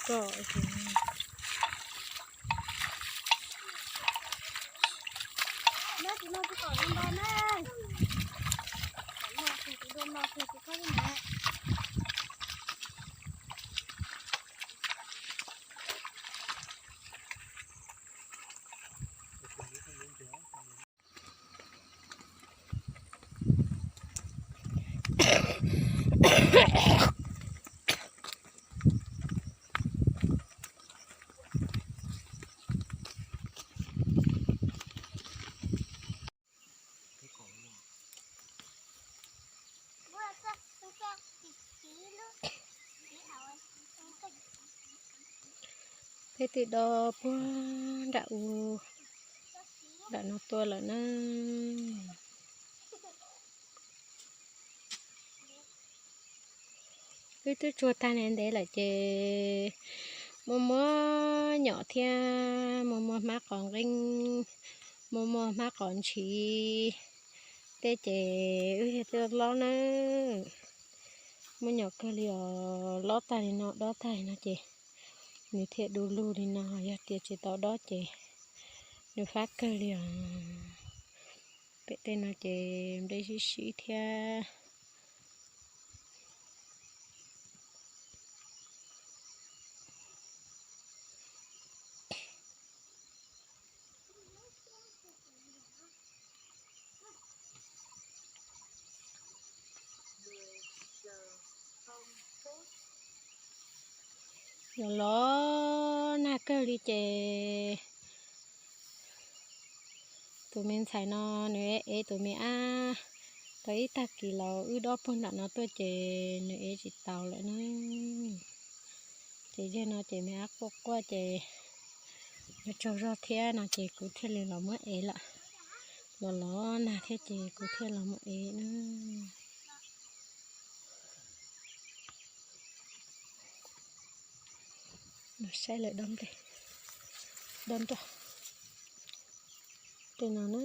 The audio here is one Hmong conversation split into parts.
kom. Peb twb dob puag nram u nram no tuaj lawm na. Wb twb tsuag tag ntev ntev lawm ces muaj muaj nyom thiab muaj muaj hmab qos nqeeb, muaj muaj hmab qos ntshiv tej ces wb yog twb lob na. Muaj nyom kawg li os, lob tag li no dob tag li no ces nws thiaj du lug li no, yog tias tsis tau dob ces nws fab kawg li os. Pem tej no ces nplej sib sib thiab. Los los nag kawg li ces tus me ntxhais no nws ev tus me ab tau ib tag kis los wb dob puag nram no tuaj ces nws ev tsis taus lawm na. Ces yog no ces me ab quaj quaj ces nws tsaug zog thiab no ces kuv thiaj li los muab ev lawm. Los los nag thiab ces kuv thiaj los muab ev na. Saib lawv dob nplej, dob nroj. Tej no na,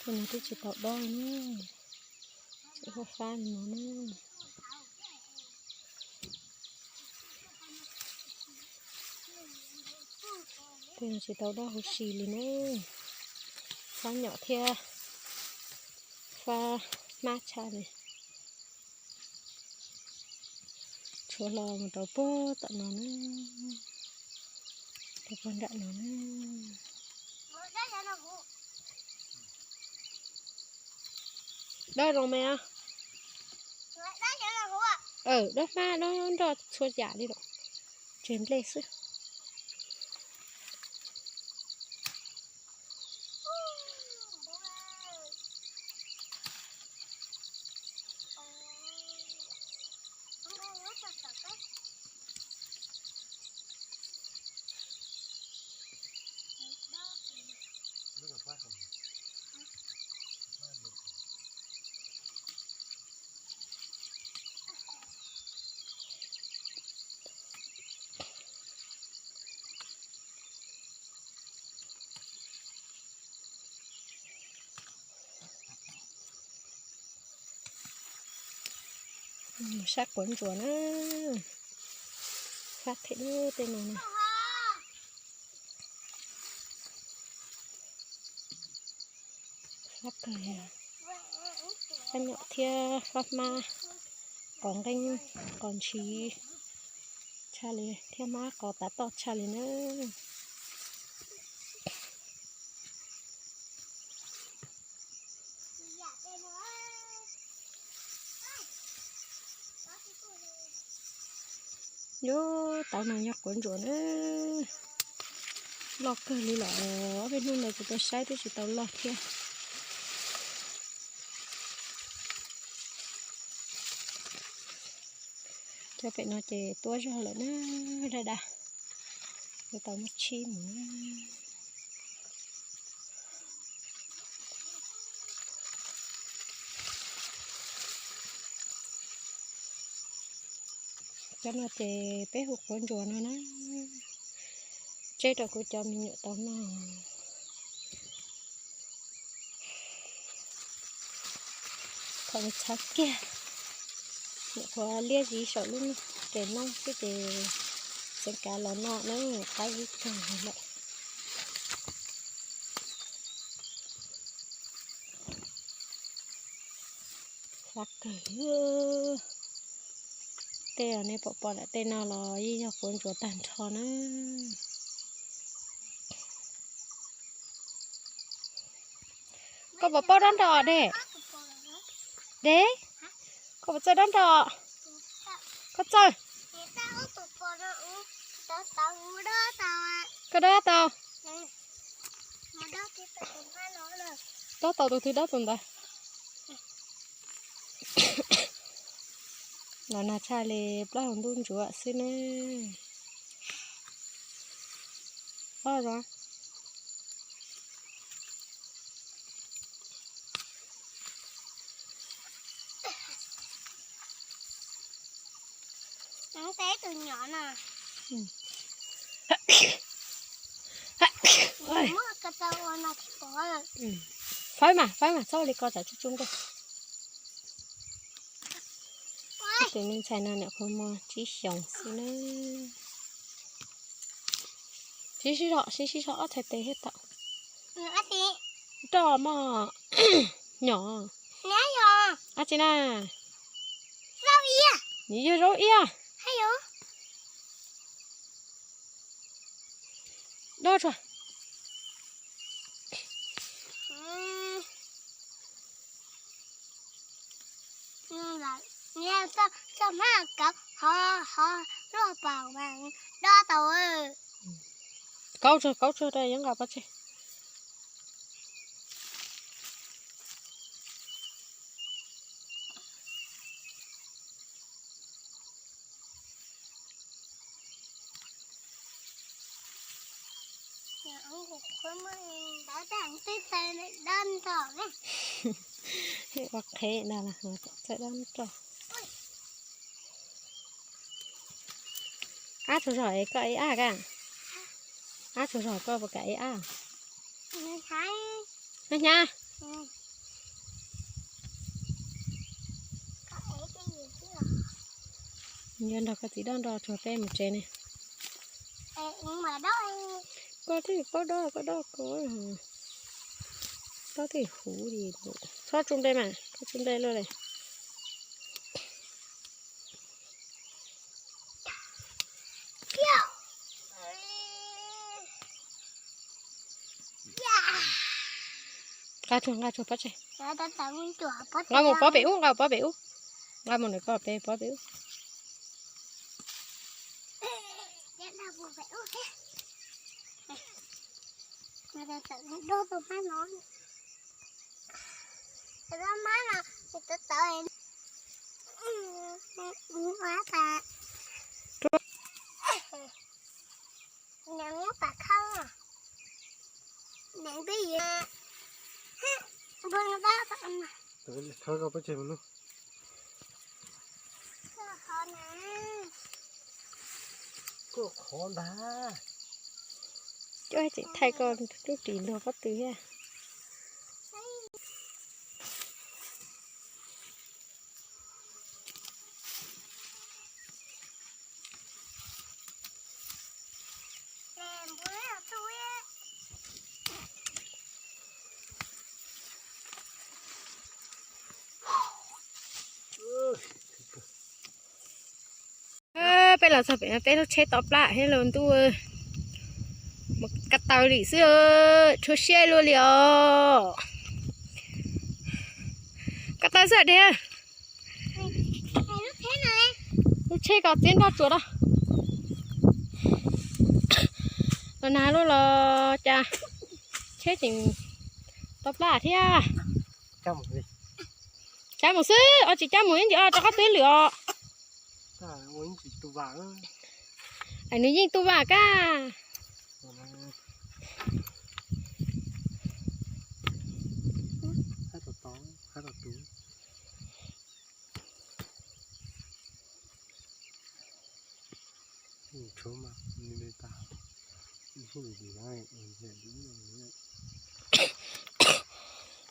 tej no twb tsis tau dob na, tseem fab fab li no na. Tej no tsis tau dob huv si li na, fab nyom thiab fab hmab tshaj li. Tshuav hlo mus rau puag tom no na, rau puag nram no na. Dob zoo me os. Dob hmab dob nroj txhua yam li lawm, tseg nplej xwb. Sab quav ntsuas na, fab thiab tej no na. Fab kawg, fab nyom thiab fab hmab, qos nqeeb, qos ntshiv tshaj li thiab hmab qos tav toj tshaj li na. Yus tau no yog quav ntsuas na, loj kawg li lawm, ob peb hnub ntawd kuv tuaj saib twb tsis tau loj thiab. Cov pem no ces tuab zog lawm na, daj daj, yuav tau muab tshib mus. Cov no ces peb hu quav ntsuas no na, tseb rau kuv cov me nyuam tau noj. Thaum txhawv kiag, Nyuam qhuav liab zis saum lub kev noob xwb ces txeev kav los no na, qab zib kawg lawm. Qab kawg li. Tej nej pom pom nram tej no los yeej yog quav ntsuav tag nrho na. Koj puas paub dob nroj, Dej? Dej, koj puas txawj dob nroj? Koj txawj. Koj dob tau. Dob tau tus twg dob tus ntawd. Los nag tshaj li plaub hau ntuj ntsuav xwb ne. Ob zoo. Fawb mas, fawb mas, txhob li ko tsam tsuj tsuj nqaij. Tus me ntxhais no nyuam qhuav muaj tsib xyoos xwb na. Sib sib zog, sib sib zog ob txhais tes thiaj tau. Roj mog, nyom. Ab tsi na. Nws yog zaub iab. Dob tsuag. Kaub tsuag, kaub tsuag rau yuav nqa pov tseg. Ua qhev na, txawj dob nroj. Ab tsuag zog es koj ib ab ka? Ab tsuag zog koj puas kam ib ab? Hnyav. Yuav nrog koj txiv dob nroj tsuag peb mus tsev ne. Koj twb paub dob, koj dob koj. Dob twb huv li. Txhob tsu npe mas, koj tsu npe luaj li. Nqa tsuag, nqa tsuag pov tseg. Nqa mus pov pem ub, nqa pov pem ub. Nqa mus ntawm koj pem, pov pem ub. Khawb koj pov tseg mus nug. Koj qhov ntag. Coj tseem thaij koj lub ris luag pob tw thiab. Peb los txog pem no peb lub tsheb to plab thiab los ntuj, mus ko taw li xwb, rhuav siab luaj li os. Ko taw xwb tiag. Lub tsheb ko txiab nroj tsuas na. Los nag luaj los cas tsheb tseem to plab thiab. Cab mus xwb os, tsis cab mus ib ntsis os, rov qab twb lwm os. Nws yeej tu vam kab.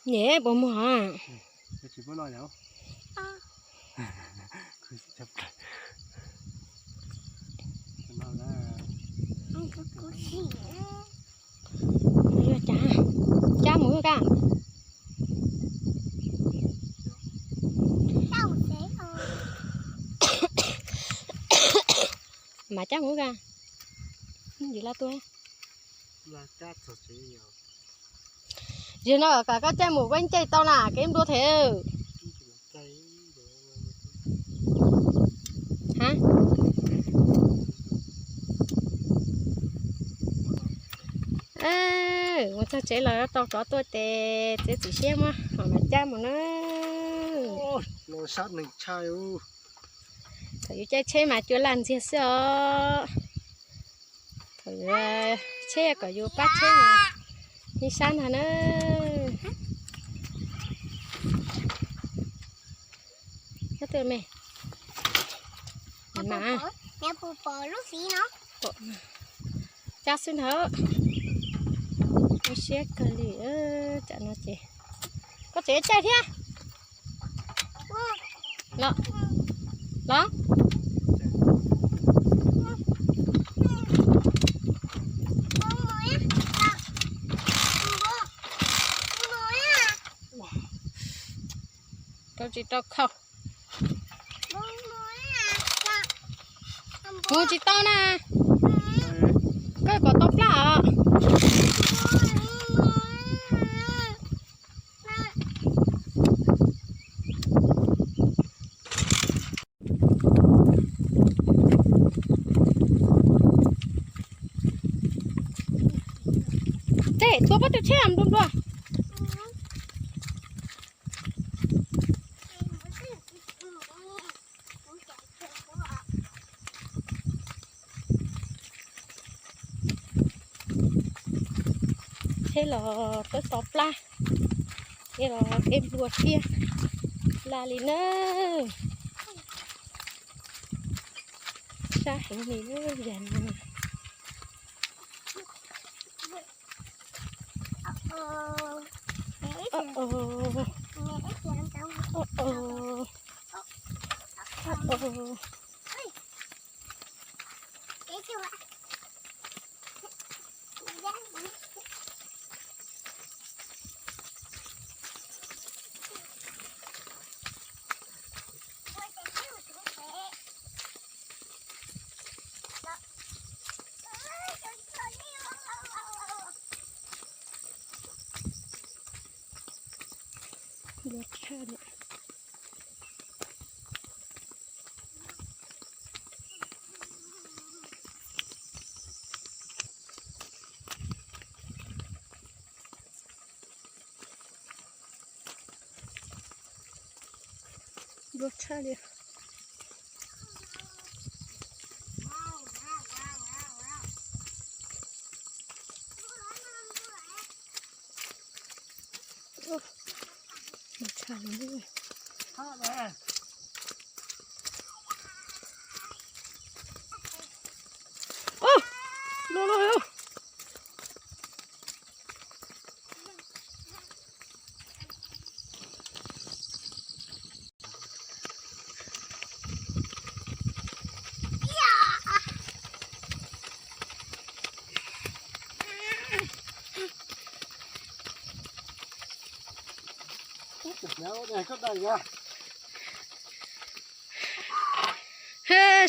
Nyem puas muag? Yog cas, cab mus ka. Mas cab mus ka. Yus la tuaj. Yog no kom koj caij mus koj caij tau na kev nplua them. Ha, mus txog tsev los tau rov tuaj ces txiav txim siab muab hom mas cab mus na. Thaum yus caij tsheb mas cua laj ntxiag xwb os. Thaum tsheb kom yus pab tsheb mas yeej sab ntag na. Nyob twg me? Mas cab xwb ntag. Ua siab kawg li. Tsam no ces koj tseem caij thiab los? Los, rau tsis rau khau. Mus tsis tau na. Koj kom tau plab os. Tej tuav pob tw tsheb nplua nplua. Tsheb los twb tau plab, tsheb los kev nplua thiab. Laj li na, sab heev li yam no. Nplua tshaj li.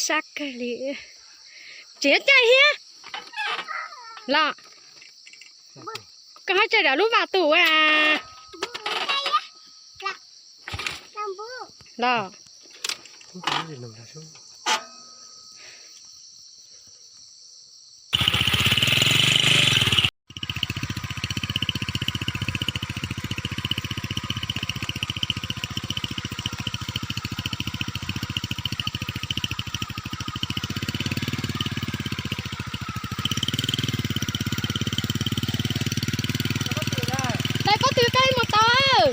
Sab kawg li. Tseem caij thiab los? Koj haj tsaij dam lub vaj tus a los? Tais pob tw tais mus tau.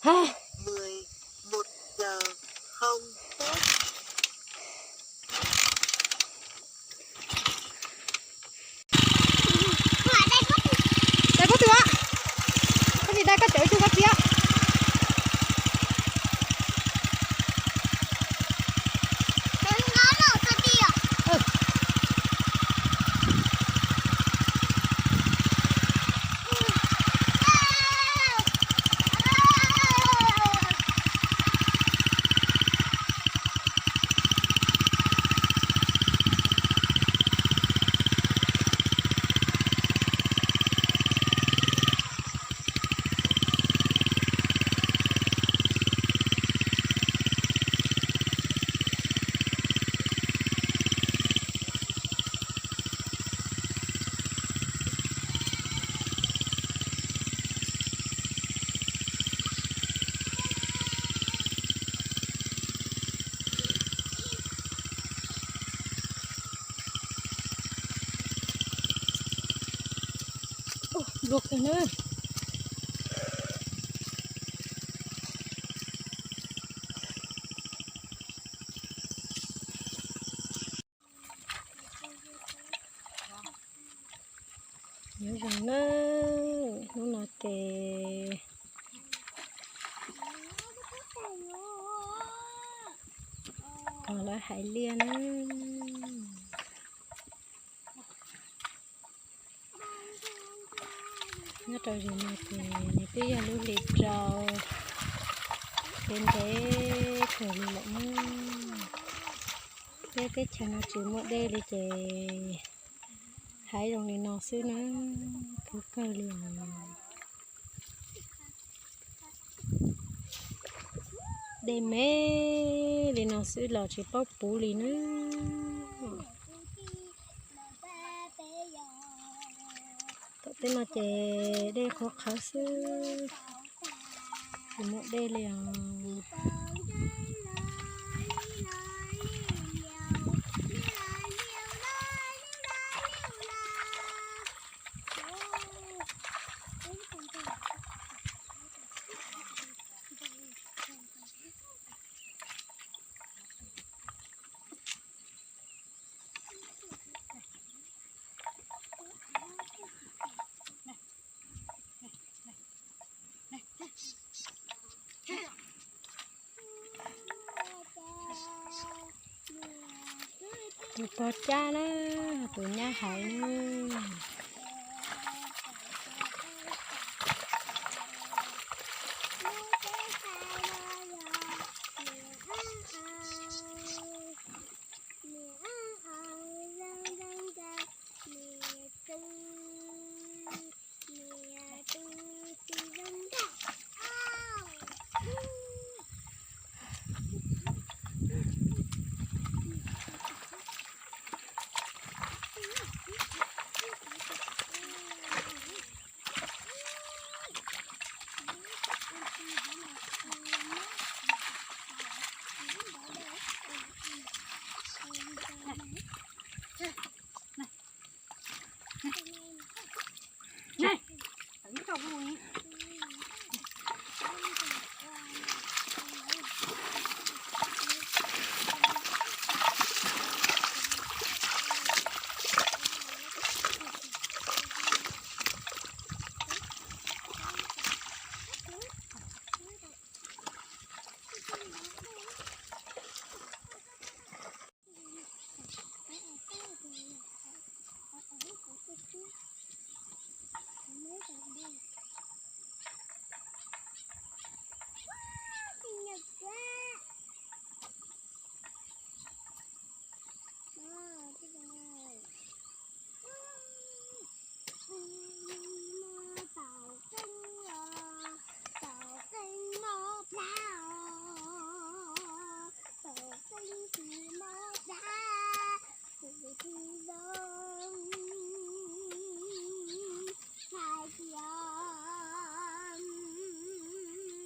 Mười một giờ không phút. Dai koj twg a? Koj tsis dai koj tseem ua cuj koj txiv. Luag kawg na. Nyob zoo na, hnub no ces tos lawv hais liaj na. Nyob rau zaum no ces nws twb yog lub hli rau, ntev ntev kawg li lawm na. Peb teb chaws no tsis muaj dej li ces hais zoo li no xwb na, khwv kawg li os. Dej me li no xwb los tsis paub puv li na. Tom teb no ces dej qhuav qhawv xwb, tsis muaj dej li os. Tus pog cab na, tus nyab hais na.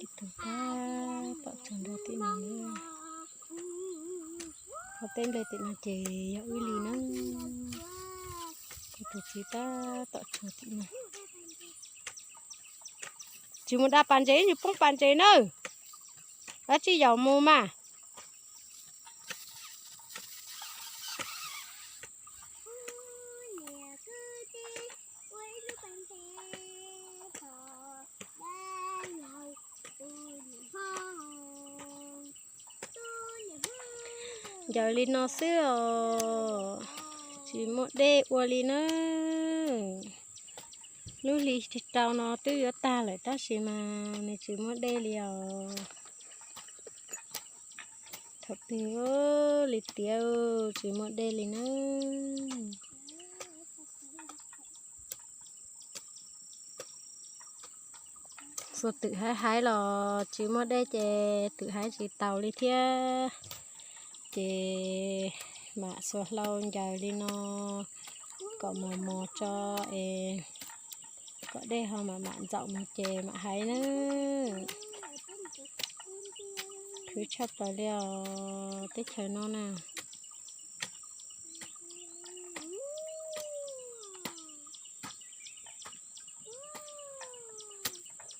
Ib tug tab tom txog nrad tim no na. Qhov teb nplej tim no ces yog wb li na. Kuv tus txiv tab tom txog tim no. Tsis mus da pas ntses, tsis poob pas ntses nawb. Dab tsi yaum mus mas. Ncaws li no xwb os, tsis muaj dej ua li na. Lub hli rau no twb yuav tag lawm tab sis mas nws tsis muaj dej li os. Thaum twg li tiav tsis muaj dej li na. Xuas twm haib haib los tsis muaj dej ces twm haib tsis taus li thiab. Ces mam xuas hlau ncaws li no kom mos mos tso es kom dej ho mam mam ntxaum mus ces mam haiv na. Khwv tshaj plaws li os teb chaws no na.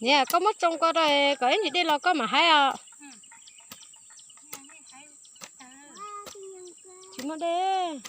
Niam, koj muab tsoo ko rau kom ib ntsis dej los koj mam haib os. Tsis muaj dej.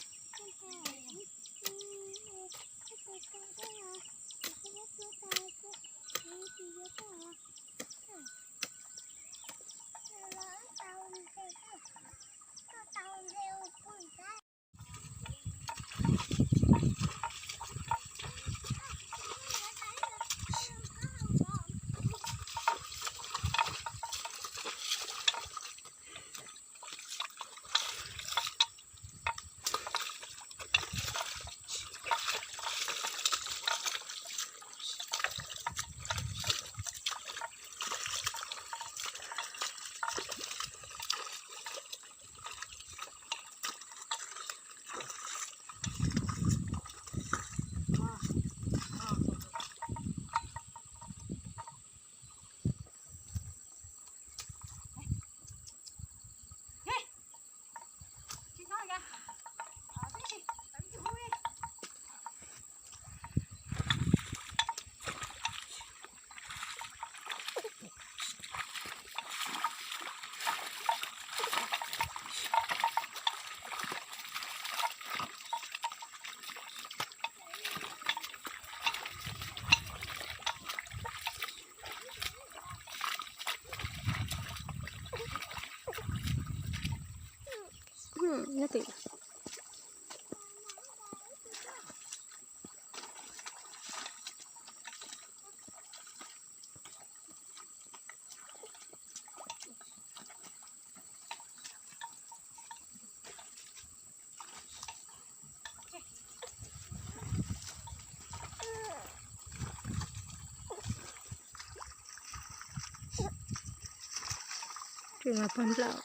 Tsis mas pog nplaum,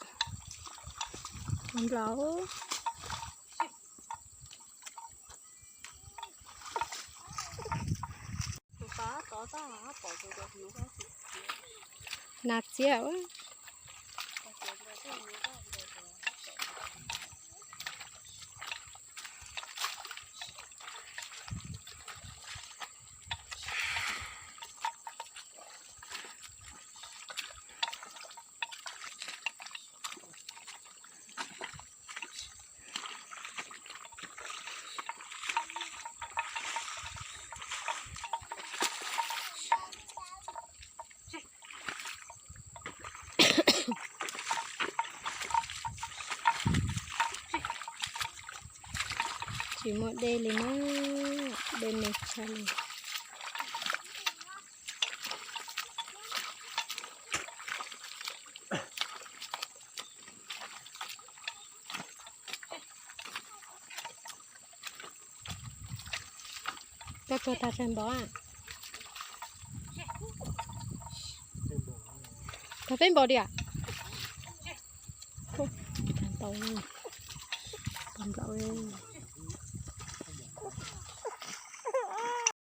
pog nplaum. Nas txiab. Tsis muaj dej li na, dej me tshaj li. Koj tuag tag tsawg npaum a? Tag peb npaum diam. Tau, tau nplaum.